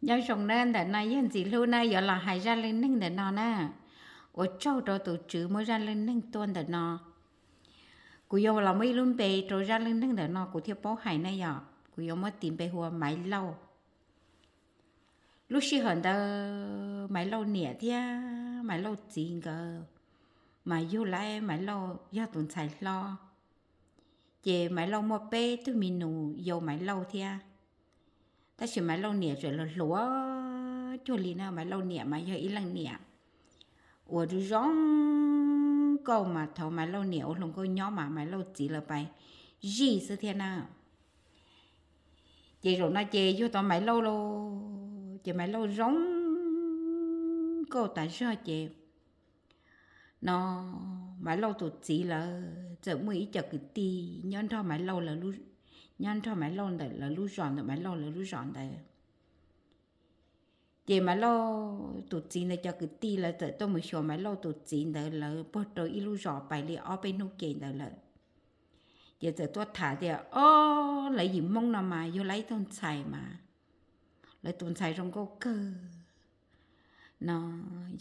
Nyob zoo na, ntawm no yog Ntxim Hlub na, yuav los hais zaj leej neeg ntawm no na. Ua tsaug rau tus tswv muab zaj leej neeg tuaj ntawm no. Kuv yuav los muab ib lub npe rau zaj leej neeg ntawm no kuv thiaj paub hais na yom. Kuv yuav muab tis npe hu ua Maiv Lauj. Lub sij hawm ntawd Maiv Lauj niam thiab Maiv Lauj txiv nkawd mas yug lawm, Maiv Lauj yog tus ntxhais hlob. Ces Maiv Lauj muaj peb tug me nus yau Maiv Lauj thiab. Tab sis Maiv Lauj niam tseem los hluas cuag li na, Maiv Lauj niam mas yog ib leej niam uas zoo zoo nkauj mas thaum Maiv Lauj niam ua hluas nkauj nyob mas Maiv Lauj txiv lawv pais zij xwb thiab na. Ces zaum no ces yug tau Maiv Lauj lauj, ces Maiv Lauj zoo nkauj tas zog ces no Maiv Lauj tus txiv lawv txawm muaj ib co kwv tij nyob nrog Maiv Lauj, nyob nrog Maiv Lauj ntawm lawv lub zos ntawm Maiv Lauj lawv lub zos ntawd. Ces Maiv Lauj tus txiv ntawd cov kwv tij lawv txawm tuaj mus xyuas Maiv Lauj tus txiv ntawd, lawv puag rau ib lub zos pais li ob peb hnub ke ntawd lawm. Ces txawm tuaj tham tias, Ob, lawv yim Hmoob no mas yug lawm ib tug ntxhais mas lawv tus ntxhais zoo nkauj kawg no,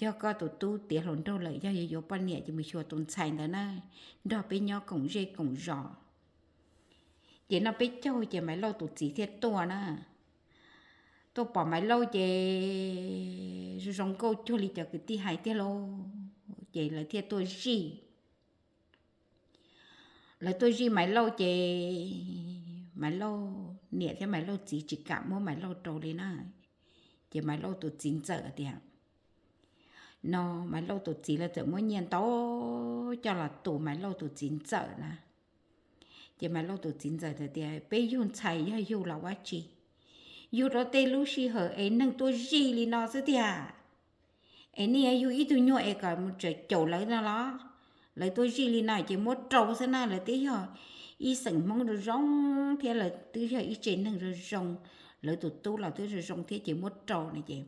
yog koj tus tub tiav hluas nraug lawm, yog yuav yuav poj niam ces mus xyuas tus ntxhais ntawd na, nrog peb nyob koom zej koom zos. Ces noj peb caug ces Maiv Lauj tus txiv thiaj tuaj na. Tuaj pom Maiv Lauj ces zoo zoo nkauj cuag li cov kwv tij hais tiag lauj, ces lawv thiaj tuaj zij. Lawv tuaj zij Maiv Lauj ces Maiv Lauj niam thiab Maiv Lauj txiv tsis kam muab Maiv Lauj rau li na. Ces Maiv Lauj tus txiv ntxawm tias, no Maiv Lauj tus txiv lawv txawm muab nyiaj ntau coj los tu Maiv Lauj tus txiv ntxawm na. Ces Maiv Lauj tus txiv ntxawm tias, Peb yug ntxhais yog yug los ua tsi? Yug rau tej lub sij hawm es neeg tuaj zij li no xwb tiag. Es nej yug ib tug nyuag es kom mus tseem caum lawv no los? Lawv tuaj zij li no ces muab rau xwb na, lawv twb yog ib xeem Hmoob zoo zoo thiab lawv twb yog ib tse neeg zoo zoo, lawv tus tub los twb zoo zoo thiab ces muab rau no ces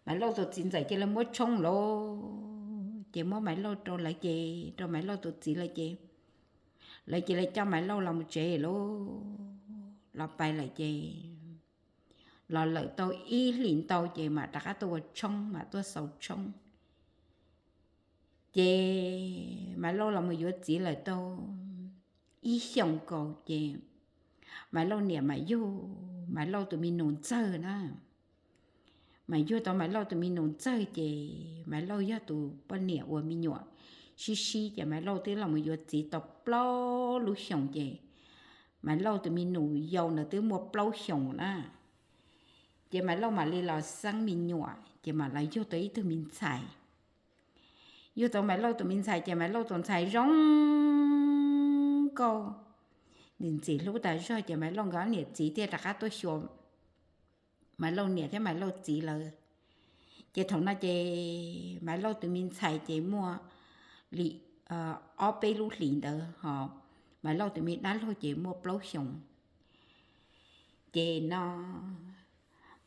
Maiv Lauj tus txiv ntxawm cia li muab tshoob lawm, ces muab Maiv Lauj rau lawv ces, rau Maiv Lauj tus txiv lawm ces lawv cia li coj Maiv Lauj los mus tsev lawm. Los pais lawm ces los lawm tau ib hlis ntau ces mam rov qab tuaj ua tshoob, mam tuaj xaus tshoob. Ces Maiv Lauj los mus yuav txiv lawm tau ib xyoos kaus ces Maiv Lauj niam mam yug Maiv Lauj tus me nus ntxawg na. Mas yug tau Maiv Lauj tus me nus ntxawg ces Maiv Lauj yog tus poj niam uas me nyuam sib sib ces Maiv Lauj twb los mus yuav txiv tau plaub lub xyoos ces Maiv Lauj tus me nus yau ntawd twb muaj plaub xyoos na. Ces Maiv Lauj mam li los xeeb me nyuam ces mam los yug tau ib tug me ntxhais. Yug tau Maiv Lauj tus me ntxhais ces Maiv Lauj tus ntxhais zoo nkauj, ntxim ntxim hlub tas zog ces Maiv Lauj nkawd niam txiv thiaj rov qab tuaj xyuas Maiv Lauj niam thiab Maiv Lauj txiv lawm. Ces thaum no ces Maiv Lauj tus me ntxhais ces muaj li ob peb lub hlis ntawd ho Maiv Lauj tus me dab laug ces muaj plaub xyoos. Ces no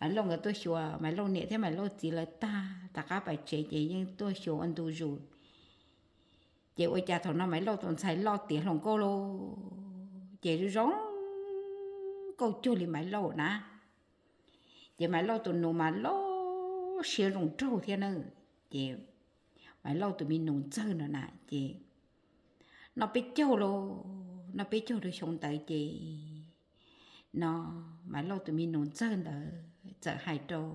Maiv Lauj nkawd tuaj xyuas Maiv Lauj niam thiab Maiv Lauj txiv lawv tag, rov qab pais tsev ces yeej tuaj xyuas ua ntu zus. Ces ua cas thaum no Maiv Lauj tus ntxhais loj tiav hluas nkauj lauj, ces zoo zoo nkauj cuag li Maiv Lauj na. Ces Maiv Lauj tus nus mas loj siab zoo nraug thiab na. Ces Maiv Lauj tus me nus ntxawg no na ces noj peb caug lauj, noj peb caug rau xyoo ntawd ces no Maiv Lauj tus me nus ntxawg ntawd txawm hais rau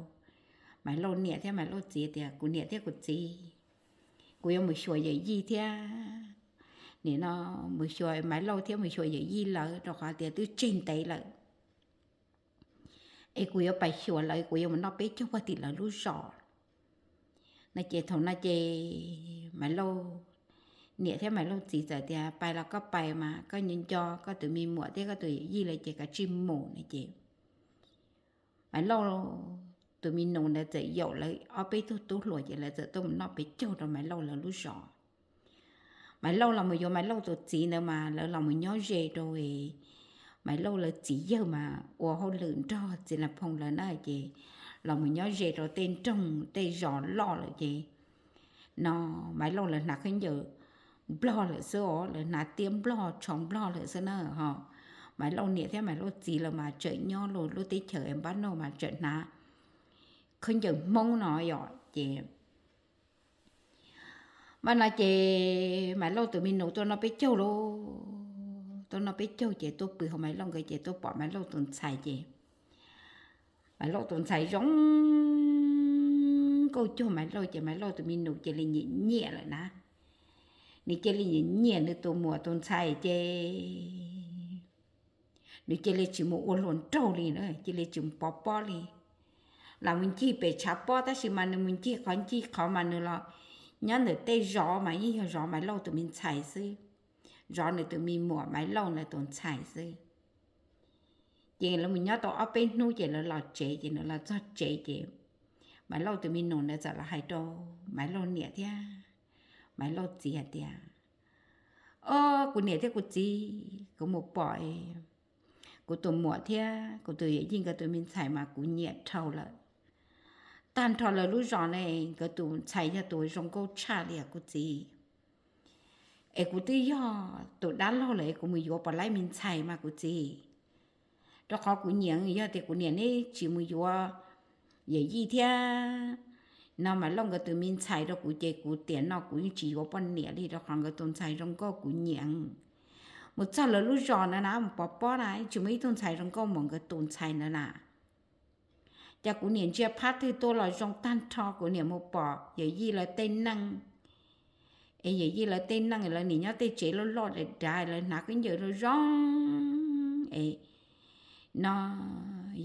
Maiv Lauj niam thiab Maiv Lauj txiv tias, Kuv niam thiab kuv txiv, kuv yuav mus xyuas yawm yij thiab, nim no mus xyuas Maiv Lauj thiab mus xyuas yawm yij lawv rau qhov tias twb tseg ntev lawm. Es kuv yuav pais xyuas lawv, kuv yuav mus noj peb caug puag tim lawv lub zos no. Ces thaum no ces Maiv Lauj niam thiab Maiv Lauj txiv txawm tias, Pais los koj pais mas, koj nco nco koj tus me muam thiab koj tus yawm yij lawv ces koj tsij mus no ces Maiv Lauj tus me nus ntawd txawm yaum lawv ob peb tug tub hluas ces lawv txawm tuaj mus noj peb caug rau Maiv Lauj lawv lub zos. Maiv Lauj los mus yuav Maiv Lauj tus txiv ntawd mas lawv los mus nyob ze rau Maiv Lauj lawv txiv yawg mas ua hauj lwm nrog txiv Nas Phoo lawv na ces los mus nyob ze rau tej nroog tej zos loj lawm ces no Maiv Lauj lawv hnav khaub ncaws nplog lawm xwb os, lawv hnav tiab nplog tsho nplog lawm xwb na ho. Maiv Lauj niam thiab Maiv Lauj txiv lawv mas tseem nyob lub teb chaws es npab noj mas tseem hnav khaub ncaws Hmoob no yom. Ces mas no ces Maiv Lauj tus me nus tuaj noj peb caug lauj, tuaj noj peb caug ces tuaj pw hauv Maiv Lauj nkawd ces tuaj pom Maiv Lauj tus ntxhais ces Maiv Lauj tus ntxhais zoo nkauj cuag Maiv Lauj ces Maiv Lauj tus me nus cia li nyiam nyiam lawm na. Nws cia li nyiam nyiam nws tus muam tus ntxhais ces nws cia li tsis mus ua hluas nraug li na, cia li tsis mus pov pob li. Lam mus ncig pem tshav pob tab sis mas nws mus ncig qhov ncig qhov mas nws los nyob ntawm tej zov mas yeej yog zov Maiv Lauj tus me ntxhais xwb, zov nws tus me muam Maiv Lauj ntawd tus ntxhais xwb. Ces lawv mus nyob tau ob peb hnub ces lawv los tsev ces nws los txog tsev ces Maiv Lauj tus me nus ntawd txawm los hais rau Maiv Lauj niam thiab Maiv Lauj txiv hais tias, O, kuv niam thiab kuv txiv, kuv mus pom kuv tus muam thiab kuv tus yawm yij nkawd tus me ntxhais mas kuv nyiam dhau lawm. Tag nrho lawv lub zos ne nkawd tus ntxhais yog tus zoo nkauj tshaj li os kuv txiv. Es kuv twb yog tus dab laug lawm es kuv mus yuav puas laib me ntxhais mas kuv txiv. Rau qhov kuv nyiam, yog tias kuv niam neb tsis mus yuav yawm yij thiab no Maiv Lauj nkawd tus me ntxhais rau kuv ces kuv tiam no kuv yeej tsis yuav poj niam li rau qhov nkawd tus ntxhais zoo nkauj kuv nyiam. Mus txog lawv lub zos ntawd na mus pov pob na tsis muaj ib tug ntxhais zoo nkauj mus nkawd tus ntxhais ntawd na. Ces kuv niam ntsia phab twg tuaj los zoo tag nrho, kuv niam mus pom yawm yij lawv tej neej es yawm yij lawv tej neej lawv nim nyob tej tsev loj loj dav dav lawv hnav khaub ncaws zoo zoo es no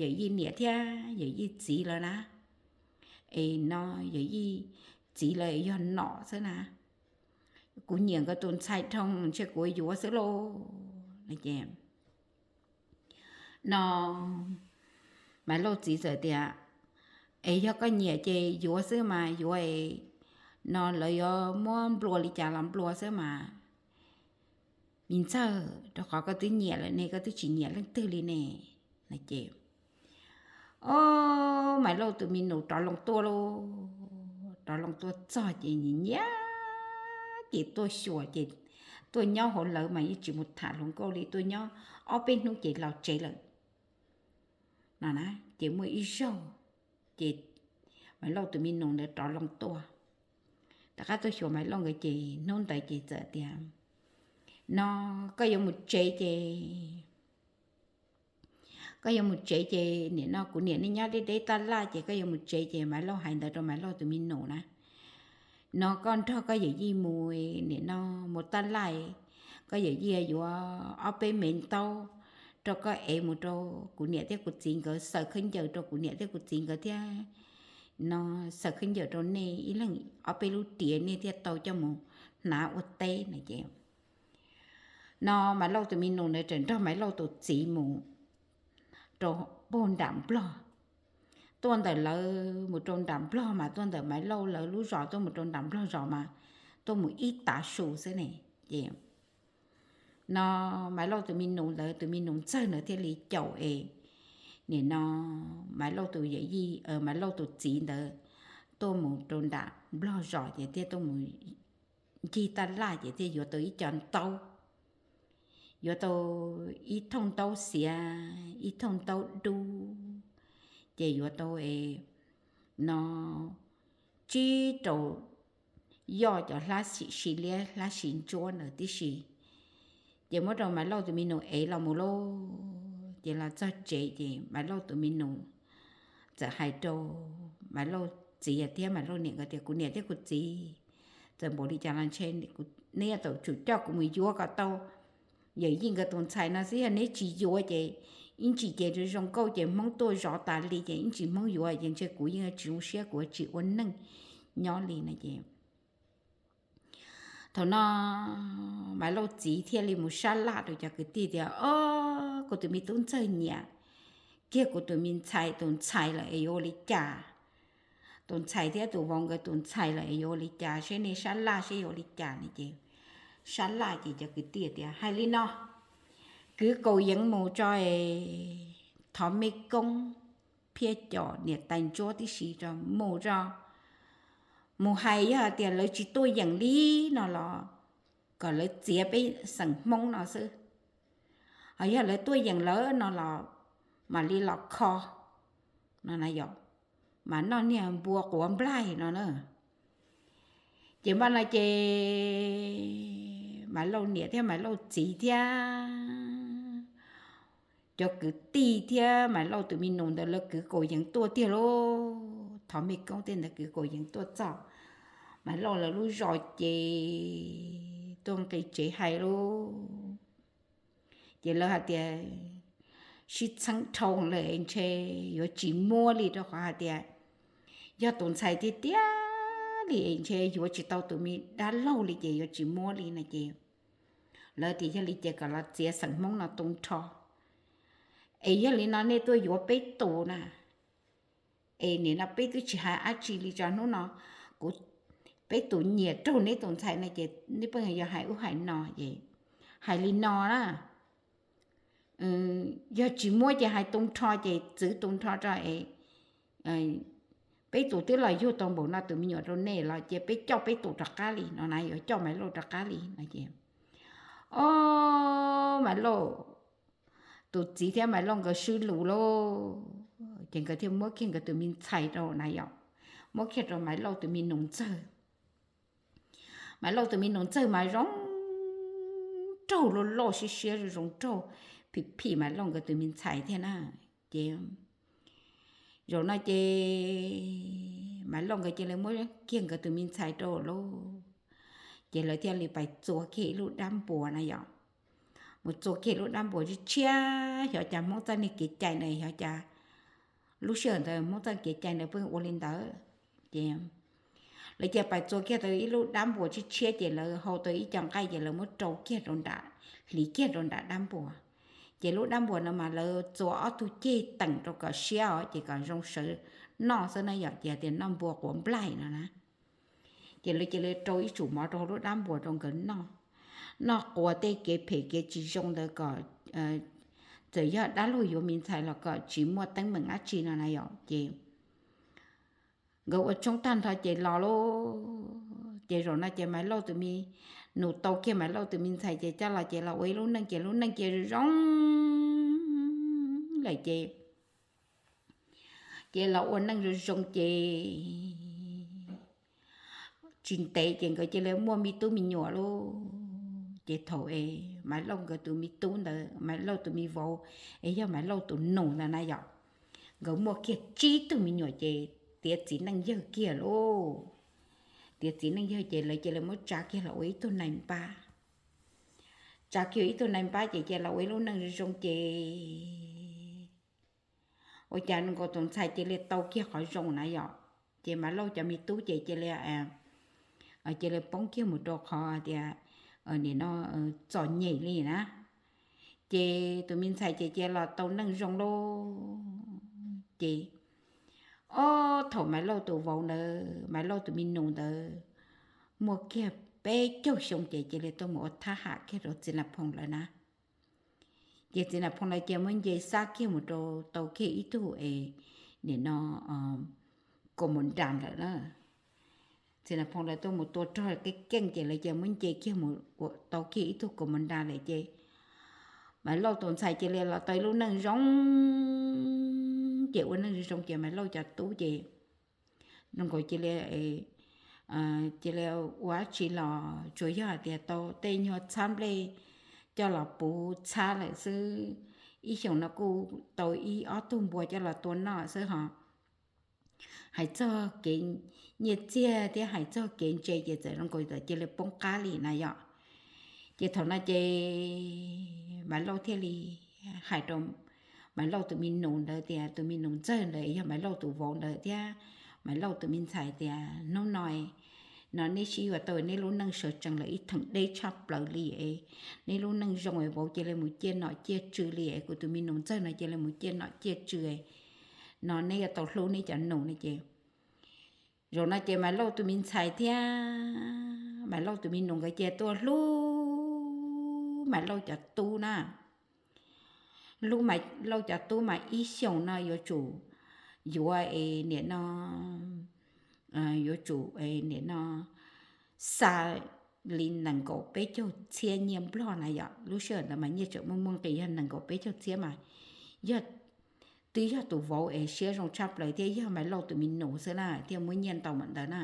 yawm yij niam thiab yawm yij txiv lawv na, es no yawm yij txiv lawv yog nom xwb na. Kuv nyiam nkawd tus ntxhais dhau ntshe kuv yuav xwb lauj. No Maiv Lauj txiv txawm tias, Es yog koj nyiam ces yuav xwb mas yuav es no lawv yuav muab nplua li cas los nplua xwb mas. Me ntxawg, rau qhov koj twb nyiam lawm ne koj twb tsis nyiam leej twg li ne. Ces o, Maiv Lauj tus me nus rov loo tuaj lauj, rov loo tuaj txog ces nyiam nyiam ces tuaj xyuas ces tuaj nyob hauv lawv mas yeej tsis mus tham hluas nkauj li tuaj nyob ob peb hnub ces los tsev lawm no na. Ces muaj ib zaug ces Maiv Lauj tus me nus ntawd rov loo tuaj, rov qab tuaj xyuas Maiv Lauj nkawd ces hnub ntawd ces txawm tias, No koj yuav mus tsev ces koj yuav mus tsev ces nim no kuv niam nej nyob deb deb taj laj ces koj yuav mus tsev ces Maiv Lauj hais ntawd rau Maiv Lauj tus me nus na. No koj nrog koj yawm yij mus, nim no mus taj laj, koj yawm yij yuav ob peb me ntaub rau koj ev mus rau kuv niam thiab kuv txiv nkawd xaws khaub ncaws rau kuv niam thiab kuv txiv nkawd thiab no xaws khaub ncaws rau nej ib leeg ob peb lub riam nej thiaj tau coj mus hnav ua teb no ces no Maiv Lauj tus me nus ntawd tseem nrog Maiv Lauj tus txiv mus rau puag nram Nplog. Tuaj ntawm lawv mus rau nram Nplog mas tuaj ntawm Maiv Lauj lawv lub zos tuaj mus rau nram Nplog zos mas tuaj mus ib tav su xwb ne. Ces no Maiv Lauj tus me nus ntawd tus me nus ntxawg ntawd thiaj li caum es nim no Maiv Lauj tus yawm yij, Maiv Lauj tus txiv ntawd tuaj mus rau nram Nplog zos ces thiaj tuaj mus ncig taj laj ces thiaj yuav tau ib co ntaub, yuav tau ib thooj ntaub xiav, ib thooj ntaub dub, ces yuav tau no tsib rau yoj cov hlab si liab hlab si ntsuab ntawd tib si. Ces muab rau Maiv Lauj tus me nus ev los mus lauj. Ces los txog tsev ces Maiv Lauj tus me nus txawm hais rau Maiv Lauj txiv thiab Maiv Lauj niam nkawd tias, Kuv niam thiab kuv txiv, txawm npaum li cas los ntshe neb yuav tau tsum coj kuv mus yuav kom tau yawm yij nkawd tus ntxhais no xwb, yog neb tsis yuav ces ib ntsis ces zoo nkauj ces Hmoob tuaj zov tas li ces ib ntsis Hmoob yuav ces ntshe kuv yeej tsis zoo siab, kuv tsis ua neej nyob li no ces thaum no Maiv Lauj txiv thiaj li mus sab laj rau cov kwv tij tias, O, kuv tus me tub ntxawg nyiam kiag kuv tus me ntxhais tus ntxhais lawm es yuav ua li cas? Tus ntxhais thiab tus vauv nkawd tus ntxhais lawm es yuav ua li cas? Seb nej sab laj seb yuav ua li cas no ces sab laj ces cov kwv tij tias, Hais li no, kwv Kaus Yeev mus tso es thov mej koob phiaj com niam tais ntsuab tib si rau mus tso, mus hais yog hais tias lawv tsis tuaj yeem li no los kom lawv txiav peb xeem Hmoob no xwb, ho yog lawv tuaj yeem lawm no los mam li los kho no na yom. mas noj niag npua quav nplaig no na. Ces npaj no ces Maiv Lauj niam thiab Maiv Lauj txiv thiab cov kwv tij thiab Maiv Lauj tus me nus ntawd lawv kwv kaus yees tuaj tiag lauj. Thov mej koob tej ntawd kwv kaus yees tuaj txog Maiv Lauj lawv lub zos ces tuaj nqis tsev hais lauj. Ces lawv hais tias sib txheeb dhau lawm es ntshe yuav tsis muab li rau qhov hais tias yog tus ntxhais tiag tiag li es ntshe yuav tsis tau tus me dab laug li ces yuav tsis muab li no ces lawv tias yog li ces kom los txiav xeem Hmoob no tu nrho. Es yog li no nej tuaj yuav peb tus na, es nim no peb twb tsis hais dab tsi li tso hnub no, kuv, peb tus nyiam raug neb tus ntxhais no ces nej pheej yog hais ub hais no es, hais li no na, yog tsis muab ces hais tu nrho ces txwv tu nrho rau es peb tus twb los yug tau npaum no tus me nyuam rau nej los ces peb coj peb tus rov qab li no na, yuav coj Maiv Lauj rov qab li no ces, o, Maiv Lauj tus txiv thiab Maiv Lauj nkawd swb lus lauj, ces nkawd thiaj muab kiag nkawd tus me ntxhais rau na yom, muab kiag rau Maiv Lauj tus me nus ntxawg. Maiv Lauj tus me nus ntxawg mas zoo nraug loj loj siab siab zoo nraug, phim phim Maiv Lauj nkawd tus me ntxhais thiab na. Ces zaum no ces Maiv Lauj nkawd cia li muab kiag nkawd tus me ntxhais rau lauj, ces lawv thiaj li pais txua kiag ib lub dab npuas na yom. Mus txua kiag lub dab npuas tshiab tshiab, xyov cas Hmoob txoj niag kev cai na xyov cas lub sij hawm ntawd Hmoob txoj kev cai ntawd pheej ua li ntawd. Ces lawv cia pais txua kiag tau ib lub dab npuas tshiab tshiab ces lawv hau tau ib co nqaij ces lawv muab rau kiag rau nram, hliv kiag rau nram dab npuas. Ces lub dab npuas no mas lawv txua ob tug ceg teem rau kom siab os ces kom zoo sawv noj xwb na yom, ces tias noj npua quav nplaig no na. Ces lawv cia li rau ib tsum mov rau hauv lub dab npuas rau nkawd noj, noj quas tej kev phem kev tsis zoo ntawd kom txawm yog dab laug yuav me ntxhais los kom tsis muaj teeb meem dab tsi no na yom. Ces nkawd ua tshoob tag nrho ces los lauj, ces zaum no ces Maiv Lauj tus me nus tau kiag Maiv Lauj tus me ntxhais ces coj los ces los ua ib lub neej ces lub neej ces zoo lawm ces ces los ua neej zoo zoo ces tsis ntev ces nkawd cia li muaj me tub me nyuam lauj. Ces thaum es Maiv Lauj nkawd tus me tub ntawd, Maiv Lauj tus me vauv es yog Maiv Lauj tus nus ntawd na yom, nkawd muaj kiag tsib tug me nyuam ces tiav txiv neej yawg kiag lauj. Tiav txiv neej yawg ces lawv cia li muab tsa kiag los ua ib tug nais npab. Tsa kiag ib tug nais npab ces cia los ua ib lub neej zoo zoo ces ua cas nkaus tus ntxhais cia li tau kiag qhov zoo na yom. Ces Maiv Lauj cov me tub ces cia li, cia li poob kiag mus rau qhov tias nim no txom nyem li na. Ces tus me ntxhais ces cia los tau neej zoo lauj. Ces ob thaum Maiv Lauj tus vauv ntawd, Maiv Lauj tus me nus ntawd muaj kiag peb caug xyoo ces cia li tuaj mus ua thab ham kiag rau txiv Nas Phoo lawv na. Ces txiv Nas Phoo lawv cia muab nce xab kiag mus rau tau kiag ib tug es nim no kaus mos nras lawm na. Txiv Nas Phoo lawv tuaj mus tua rog keej keej ces lawv cia muab nce kiag mus ua tau kiag ib tug kaus mos nras lawm ces Maiv Lauj tus ntxhais cia li los tau ib lub neej zoo, ces ua neej zoo ces Maiv Lauj cov tub ces zoo nkaus cia li, cia li ua dab tsi los tsuas yog hais tias tau tej nyuag txhab nplej coj los puv txhab lawm xwb. Ib xyoos no kuj tau ib ob tug npua coj los tua noj xwb ho hais txog kev nyiaj txiag thiab hais txog kev ntse ces txawm zoo nkaus txawm cia li poob qab li na yom. Ces thaum no ces Maiv Lauj thiaj li hais rau Maiv Lauj tus me nus ntawd tias, tus me nus ntxawg ntawd yog Maiv Lauj tus vauv ntawd thiab Maiv Lauj tus me ntxhais tias, hnub no no neb sib yuav tau neb lub neej sawv tsees lawm ib theem deb tshaj plaws li es neb lub neej zoo es vauv cia li mus ciaj nom ciaj tswv li es kuv tus me nus ntxawg no cia li mus ciaj nom ciaj tswv no neb yuav tau hlub neb cov nus no ces zaum no ces Maiv Lauj tus me ntxhais thiab Maiv Lauj tus me nus nkawd cia tuaj hlub Maiv Lauj cov tub na. Hlub Maiv Lauj cov tub mas ib xyoos no yuav tsum, yuav es nim no, yuav tsum es nim no xa li nees nkaum peb caug txhiab nyiaj Nplog na yom. Lub sij hawm ntawd mas nyiaj tseem muaj muaj nqis yog nees nkaum peb caug txhiab mas yog twb yog tus vauv es siab zoo tshaj plaws thiab yog Maiv Lauj tus me nus xwb na thiaj muab nyiaj ntau mam ntawd na.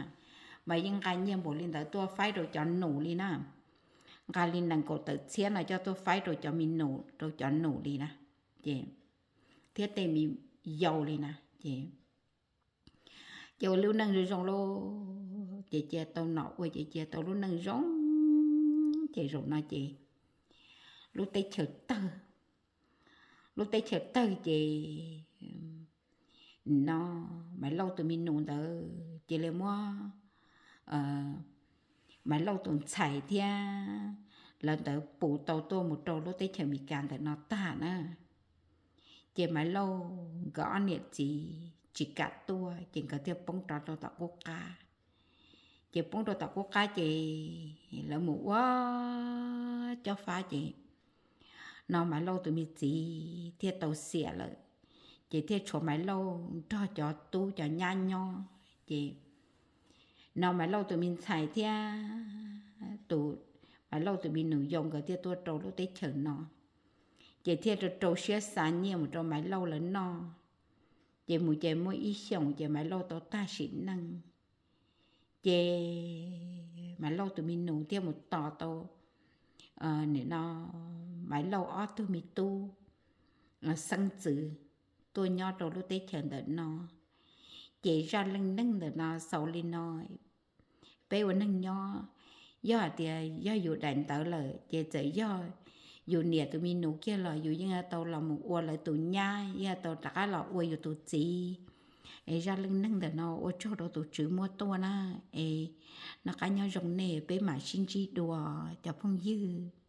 Mas yeej nqa nyiaj npaum li ntawd tuaj faib rau cov nus li na, nqa li nees nkaum tawm txhiab no coj tuaj faib rau cov me nus rau cov nus li na, ces thiab tej me yau li na, ces ces ua lub neej zoo zoo lauj, ces cia tau nom ua ces cia tau lub neej zoo. Ces zaum no ces lub teb chaws tawg, lub teb chaws tawg ces no Maiv Lauj tus me nus ntawd cia li muab Maiv Lauj tus ntxhais thiab lawv ntawd puv tau tuaj mus rau lub teb chaws Amelikas ntawm no tag na. Ces Maiv Lauj nkawd ob niam txiv tsis kam tuaj ces nkawd thiaj poob rov rau tom qub qab. Ces poob rau tom qub qab ces lawv mus ua cob fab ces no Maiv Lauj tus me txiv thiaj tau xiam lawm, ces thiaj tshuav Maiv Lauj nrog cov tub cov nyab nyob ces no Maiv Lauj tus me ntxhais thiab tus Maiv Lauj tus me nus yau nkawd thiaj tuaj rau lub teb chaws no, ces thiaj rau rau siab xa nyiaj mus rau Maiv Lauj lawv noj. Ces mus ces muaj ib xyoos ces Maiv Lauj tau tag sim neej, ces Maiv Lauj tus me nus thiaj mus tos tau no Maiv Lauj ob tug me tub xeeb ntxwv tuaj nyob rau lub teb chaws ntawm no. Ces zaj leej neeg ntawm no xaus li no. Peb ua neeg nyob, yog hais tias yog yus daim ntawv lawm ces txawm yog yus niam tus me nus kiag los yus yeej tau los mus ua lawv tus nyab, yeej tau rov qab los ua yus tus txiv. Es zaj leej neeg ntawm no ua tsaug rau tus Tswv muab tuaj na. Es noj qab nyob zoo nej, peb mam sib ntsib dua cov phooj ywg.